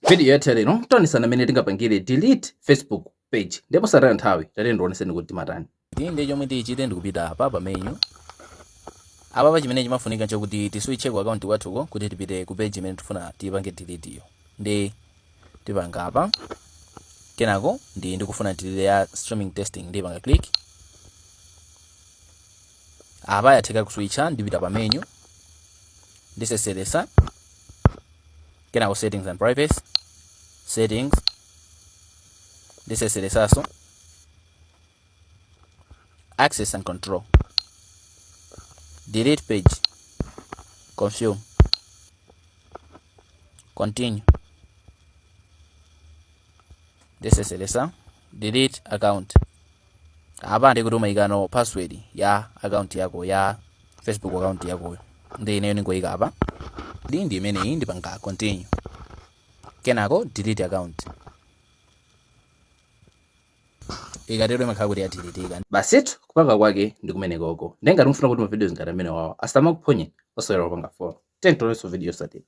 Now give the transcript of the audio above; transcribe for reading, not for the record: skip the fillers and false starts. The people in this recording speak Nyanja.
Video yathu lero tionesana mmene tingapangire delete Facebook page. Ndipo mosataya nthawi, tatiyeni ndikuoneseni kuti timatani. Ndi chomwe tichite ndikupita apa pa menu. Apa chimene chimafunika nchokuti tiswitche ku account kwathuko kuti tipite ku page imene tifuna tiyipange delete iyo. Ndi tipanga apa, kenako ndi ndikufuna delete ya streaming testing, ndipanga click apa, yatheka kuswitcha. Ndipita pa menu, ndiseseresa, kenako settings and privacy, settings, ndiseseresaso, access and control, delete page, confirm, continue, ndiseseresa, delete account. Apa ndikuti umayikano password ya account yako, ya Facebook account yakoyo. Ndi ineyo ningoyika apa, ndi imeneyi, ndipanga continue, kenako delete account. Ikatero imakhala kuti yadilitika. Basitu, kupanga kwake ndi kumenekoko. Ndiye ngati mufuna kuti ma videos ngati amene wawa asamakuphonyeni, osaiwala kupanga follow. Tiyeni tionenso video yotsatira.